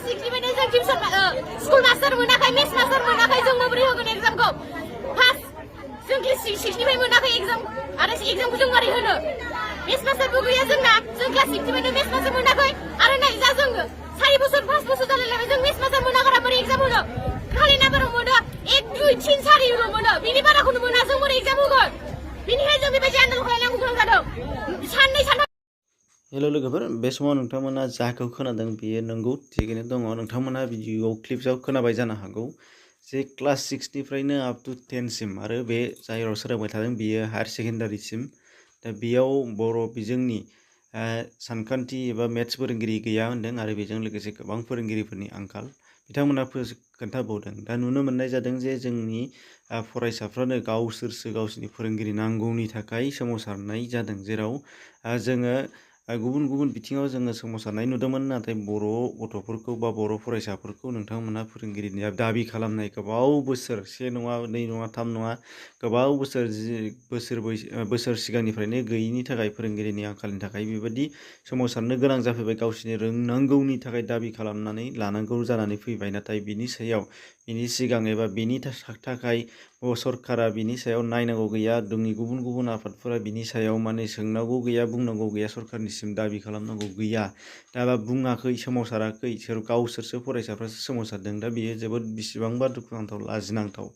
सिक्सनिफ्रायनो जों tuition school master मोनाखै maths master मोनाखै जों माबोरै होगोन एग्जामखौ फार्स्ट जों क्लास 6निफ्राय मोनाखै एग्जाम आरो एग्जामखौ जों मारै होनो मेथ्स मास्टारबो गैया जोंना जों क्लास 6निफ्रायनो मेथ्स मास्टार मोनाखै आरो नै जा जों 4 बोसोर 5 बोसोर जालायलायबाय जों मेथ्स मास्टार मोनागारा बोरै एग्जाम होनो खालि नाम्बाराव मोनो 1 2 3 4 ल' मोनो बिनि बाराखौनो मोना जों बोरै एग्जाम होगोन बिनिखायनो जों बेबायदि आन्दालन खालामनांगौ गोनां जादों साननै सानथाम हेलो लोगोफोर बे समाव नोंथांमोना जाखौ खोनादों बेयो नंगौ थिगैनो दङ नोंथांमोना भिडिअ क्लिप्सआव खोनाबाय जानो हागौ जे क्लास 6निफ्रायनो आप टु 10 सिम आरो बे जायराव सोलोंबाय थादों बेयो हायार सेकेन्डारिसिम दा बेयाव बर' बिजोंनि सानखान्थि एबा मेथ्स फोरोंगिरि गैया होनदों आरो बेजों लोगोसे गोबां फोरोंगिरिफोरनि आंखाल बिथांमोना खोन्थाबावदों दा नुनो मोननाय जादों जे जोंनि फरायसाफ्रानो गावसोरसो गावसोरनि फोरोंगिरि नांगौनि थाखाय सोमावसारनाय जादों जेराव जोङो गुबुन गुबुन बिथिङाव जोङो सोमावसारनाय नुदोंमोन नाथाय बर' गथ'फोरखौ बा बर' फरायसाफोरखौ नोंथांमोना फोरोंगिरिनि दाबि खालामनाय गोबाव बोसोर 1 नङा 2 नङा 3 नङा गोबाव बोसोर सिगांनिफ्रायनो गैयिनि थाखाय फोरोंगिरिनि आंखालनि थाखाय बेबायदि सोमावसारनो गोनां जाफैबाय गावसोरनि रोंनांगौनि थाखाय दाबि खालामनानै लानांगौ जानानै फैबाय नाथाय बिनि सायाव बिनि सिगां एबा बिनि थाखाय सरकारा बिनि सायाव नायनांगौ गैया जोंनि गुबुन गुबुन आफादफोरा बिनि सायाव माने सोंनांगौ गैया बुंनांगौ गैया सरकारनिसिम दाबि खालामनांगौ गैया दा बुङाखै सोमावसाराखै गावसोरसो फरायसाफ्रासो सोमावसारदों दा बेयो जोबोद बेसेबांबा दुखुनांथाव लाजिनांथाव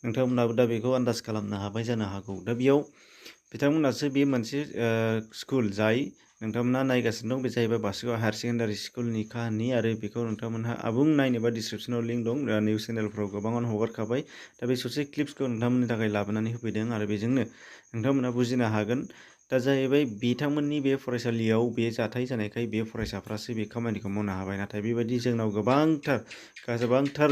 नोंथांमोनाबो दा बेखौ आन्दाज खालामनो हाबाय जानो हागौ दा बेयाव बिथांमोनासो बे मोनसे स्कुल जाय नोंथांमोना नायगासिनो दं बे जाहैबाय बासुगाव हायार सेकेन्डारि स्कुलनि काहानि आरो बेखौ नोंथांमोनहा आबुं नायनोबा डिसक्रिपसनाव लिंक दं निउस चेनेलफ्राव गोबाङानो हगारखाबाय दा बे ससे क्लिप्सखौ नोंथांमोननि थाखाय लाबोनानै होफैदों आरो बेजोंनो नोंथांमोना बुजिनो हागोन दा जाहैबाय बिथांमोननि बे फरायसालियाव बे जाथाय जानायखाय बे फरायसाफ्रासो बे खामानिखौ मावनो हाबाय नाथाय बेबायदि जोंनाव गोबांथार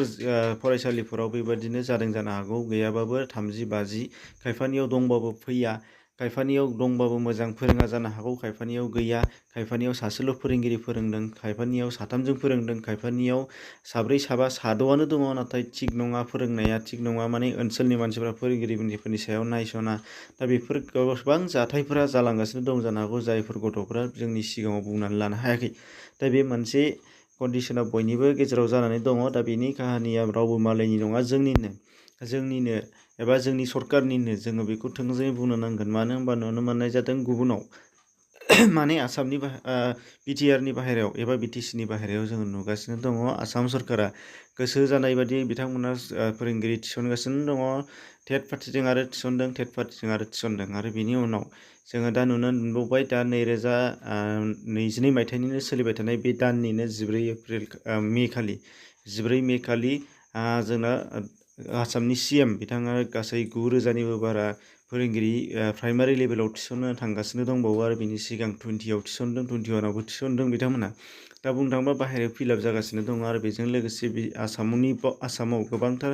फरायसालिफोराव बेबायदिनो जादों जानो हागौ गैयाबाबो 30 50 खायफानियाव दंबाबो फैया खायफानियाव दंबाबो मोजां फोरोङा जानो हागौ खायफानियाव गैया खायफानियाव सासेल' फोरोंगिरि फोरोंदों खायफानियाव साथामजों फोरोंदों खायफानियाव साब्रै साबा साद'आनो दङ नाथाय थिग नङा फोरोंनाया थिग नङा माने ओनसोलनि मानसिफ्रा फोरोंगिरिफोरनि सायाव नायस'ना दा बेफोर गोबां जाथायफोरा जालांगासिनो दं जानो हागौ जायफोर गथ'फोरा जोंनि सिगाङाव बुंनानै लानो हायाखै दा बे मोनसे कन्डिसना बयनिबो गेजेराव जानानै दङ दा बेनि काहानिया रावबो मालायनि नङा जोंनिनो एबा जोंनि सरकारनिनो जोङो बेखौ थोंजोङै बुंनो नांगोन मानो होनबा नुनो मोननाय जादों गुबुनाव माने आसामनि बिटिआरनि बाहेरायाव एबा बिटिसिनि बाहेरायाव जोङो नुगासिनो दङ आसाम सरकारा गोसो जानाय बायदि बिथांमोना फोरोंगिरि थिसनगासिनो दङ टेट पार्टिजों आरो थिसनदों टेट पार्टिजों आरो थिसनदों आरो बिनि उनाव जोङो दा नुनो मोनबावबाय दा 2022 मायथाइनिनो सोलिबाय थानाय बे दाननिनो 14 मे खालि जोंना आसामनि CM बिथाङा गासै 9,000निबो बारा फोरोंगिरि प्राइमारि लेभेलाव थिसननो थांगासिनो दंबावो आरो बिनि सिगां 20आव थिसनदों 21आवबो थिसनदों बिथांमोना दा बुंनो थाङोबा बाहेरायाव फिलआप जागासिनो दङ आरो बेजों लोगोसे आसामाव गोबांथार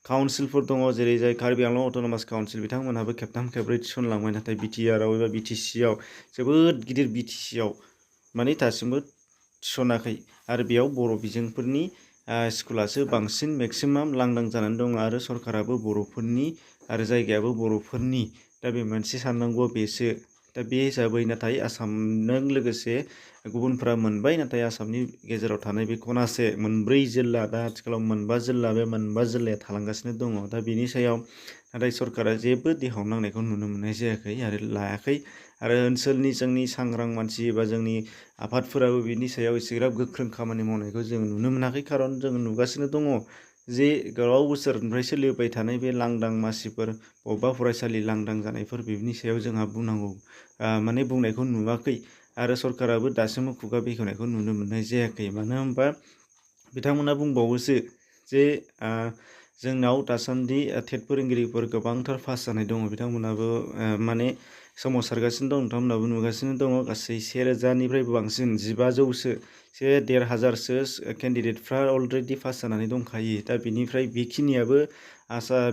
काउन्सिलफोर दङ जेरै जाय कार्बि आंलं अट'नमास काउन्सिल बिथांमोनहाबो खेबथाम खेबब्रै थिसनलांबाय नाथाय बिटिआरआव एबा बिटिसिआव जोबोद गिदिर बिटिसिआव माने दासिमबो थिसनाखै आरो बेयाव बर' बिजोंफोरनि स्कुलासो बांसिन मेक्सिमाम लांदां जानानै दङ आरो सरकाराबो बर'फोरनि आरो जायगायाबो बर'फोरनि दा बे मोनसे साननांगौआ बेसो दा बे हिसाबै नाथाय आसामजों लोगोसे गुबुनफ्रा मोनबाय नाथाय आसामनि गेजेराव थानाय बे खनासे 4 जिल्ला दा आथिखालाव 5 जिल्ला बे 5 जिल्लाया थालांगासिनो दङ दा बेनि सायाव नाथाय सरकारा जेबो देहाव नांनायखौ नुनो मोननाय जायाखै आरो लायाखै आरो ओनसोलनि जोंनि सांग्रां मानसि एबा जोंनि आफादफोराबो बिनि सायाव एसेग्राब गोख्रों खामानि मावनायखौ जों नुनो मोनाखै खारन जों नुगासिनो दङ जे गोलाव बोसोरनिफ्राय सोलिबाय थानाय बे लांदां मासिफोर बबेबा फरायसालि लांदां जानायफोर बेनि सायाव जोंहा बुंनायखौ नुवाखै आरो सरकाराबो दासिमबो खुगा बेखेवनायखौ नुनो मोननाय जायाखै मानो होनबा बिथांमोना बुंबावोसो जे जोंनाव दासान्दि टेट फोरोंगिरिफोर गोबांथार पास जानाय दङ बिथांमोनाबो माने सोमावसारगासिनो दं नोंथांमोनाबो नुगासिनो दङ गासै 1000निफ्रायबो बांसिन 1500सो 1500सो केन्डिडेटफ्रा अलरेडि पास जानानै दंखायो दा बिनिफ्राय बेखिनियाबो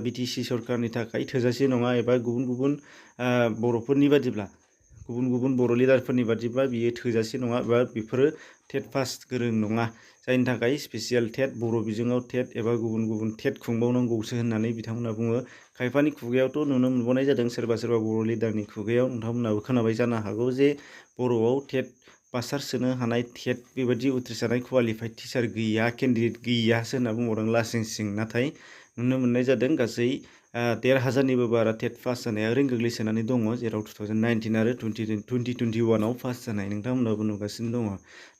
बिटिसि सरकारनि थाखाय थोजासे नङा एबा गुबुन बर'फोरनि बादिब्ला गुबुन बर' लिडारफोरनि बादिब्ला बियो थोजासे नङा एबा बेफोरो टेट पास गोरों नङा जायनि थाखाय स्पेसियेल टेट बर' बिजोङाव टेट एबा गुबुन टेट खुंबावनांगौसो होननानै बिथांमोना बुङो खायफानि खुगायावथ' नुनो मोनबावनाय जादों सोरबा बर' लिडारनि खुगायाव नोंथांमोनाबो खोनाबाय जानो हागौ जे बर'आव टेट पासार सोनो हानाय टेट बेबायदि उथ्रिसारनाय क्वालिफाइड टिचार गैया, केन्डिडेट गैयासो होनना बुंबावदों लासिं सिं। नाथाय नुनो मोननाय जादों गासै 1,500निबो बारा टेट पास जानाया ओरैनो गोग्लैसोनानै दङ, जेराव 2019 आरो 2021आव पास जानाय नोंथांमोनाबो नुगासिनो दङ।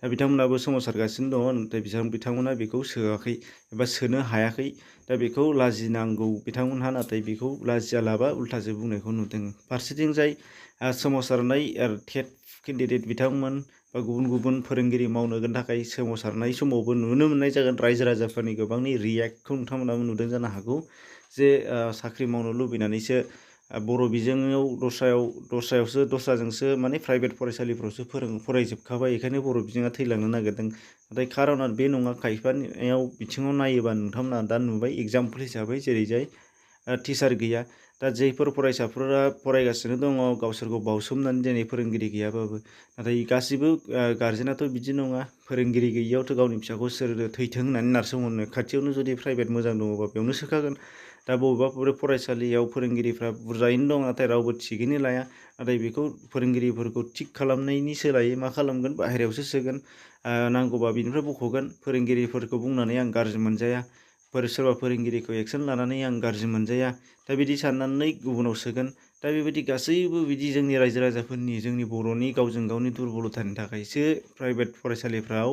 दा बिथांमोनाबो सोमावसारगासिनो दङ, नाथाय बिथांमोना बेखौ सोआखै एबा सोनो हायाखै। दा बेखौ लाजिनांगौ बिथांमोनहा, नाथाय बेखौ लाजियालाबा उल्थासो बुंनायखौ नुदों। फारसेथिंजाय सोमावसारनाय टेट केन्डिडेट बिथांमोन बा गुबुन गुबुन फोरोंगिरि मावनो थाखाय सोमावसारनाय समावबो नुनो मोननाय जागोन रायजो राजाफोरनि गोबांनि रियेक्टखौ नोंथांमोनाबो नुदों जानो हागौ। जे साख्रि मावनो लुबैनानैसो बर' बिजोङाव दस्राजोंसो माने प्राइभेट फरायसालिफ्रावसो फरायजोबखाबाय, बेखायनो बर' बिजोङा थैलांनो नागिरदों। नाथाय खार'ना बे नङा। खायफानियाव बिथिङाव नायोबा नोंथांमोना दा नुबाय एगजामपोल हिसाबै जेरैजाय टिचार गैया। दा जायफोर फरायसाफोरा फरायगासिनो दङ गावसोरखौ बावसोमनानै दिनै फोरोंगिरि गैयाबाबो, नाथाय गासिबो गार्जेनाथ' बिदि नङा। फोरोंगिरि गैयियावथ' गावनि फिसाखौ सोर थैथों होननानै नारसोमहरनो, खाथियावनो जुदि प्राइभेट मोजां दङबा बेयावनो सोखागोन। दा बबेबा फरायसालियाव फोरोंगिरिफ्रा बुरजायैनो दं, नाथाय रावबो थिगैनो लाया। नाथाय बेखौ फोरोंगिरिफोरखौ थिग खालामनायनि सोलायै मा खालामगोन, बाहेरायावसो सोगोन। नांगौबा बिनिफ्राय बख'गोन। फोरोंगिरिफोरखौ बुंनानै आं गाज्रि मोनजाया, सोरबा फोरोंगिरिखौ एक्सन लानानै आं गाज्रि मोनजाया, दा बिदि साननानै गुबुनाव सोगोन। दा बेबायदि गासैबो बिदि जोंनि रायजो राजाफोरनि, जोंनि बर'नि गावजों गावनि दुरबलथानि थाखायसो प्राइभेट फरायसालिफ्राव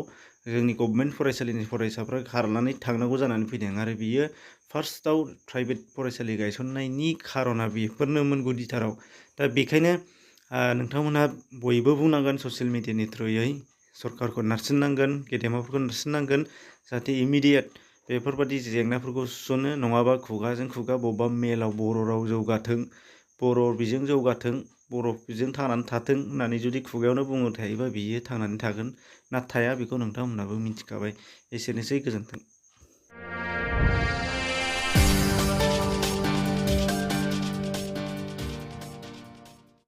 जोंनि गभमेन्ट फरायसालिनि फरायसाफ्रा खारनानै थांनांगौ जानानै फैदों। आरो बियो फार्स्टआव प्राइभेट फरायसालि गायसननायनि खार'ना बेफोरनोमोन गुदिथाराव। दा बेखायनो नोंथांमोनहा बयबो बुंनांगोन ससियेल मिडियानि थ्रुयै, सरकारखौ नारसिननांगोन, गेदेमाफोरखौ नारसिननांगोन, जाहाथे इमिडियेट बेफोरबायदि जेंनाफोरखौ सुस्रांनो, नङाबा खुगाजों खुगा बबेबा मेलाव बर' राव जौगाथों, बर' बिजों जौगाथों, बर' बिजों थांनानै थाथों होननानै जुदि खुगायावनो बुंनो थायोबा बियो थांनानै थागोन ना थाया बेखौ नोंथांमोनहाबो मिथिखाबाय। एसेनोसै, गोजोन्थों।